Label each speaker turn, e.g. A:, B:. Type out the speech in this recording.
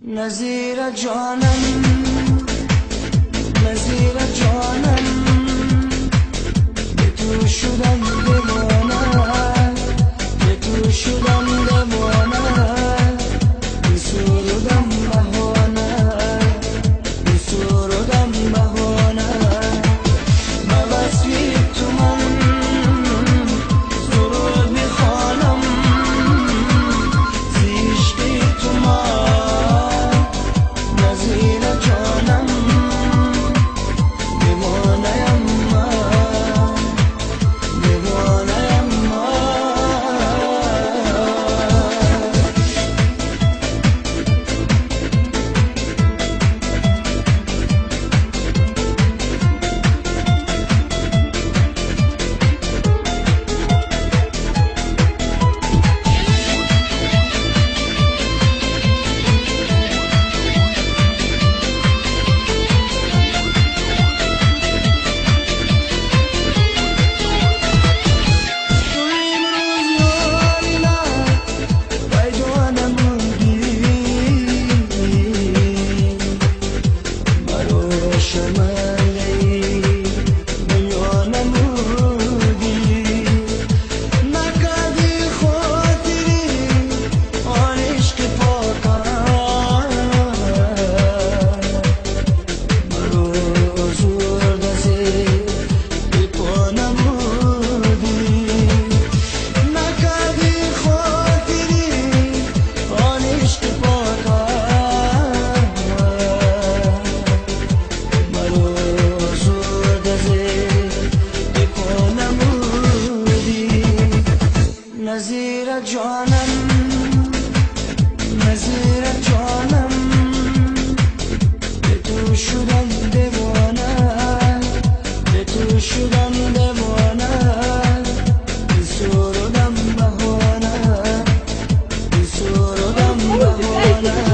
A: نظیر جانم، نظیر جانم، به تو شدم دیوانه، به تو شدم دیوانه، بسرودم بهانه، بسرودم بهانه، به وصفی تو من سرود میخوانم، ز عشق تو من نظیر جانم، دیوانه‌ام من، دیوانه‌ام من. تو امروز یاری من پیدا نمودی، مرا شرمنده‌ای دنیا نمودی، نکردی خاطری آن عشق پاکم، مرا آزرده ز پا نمودی، نکردی خاطری آن عشق پاکم، مرا آزرده ز پا نمودی. نظیر جانم، نظیر جانم، به تو شدم دیوانه، به تو شدم دیوانه، بسرودم بهانه، بسرودم بهانه.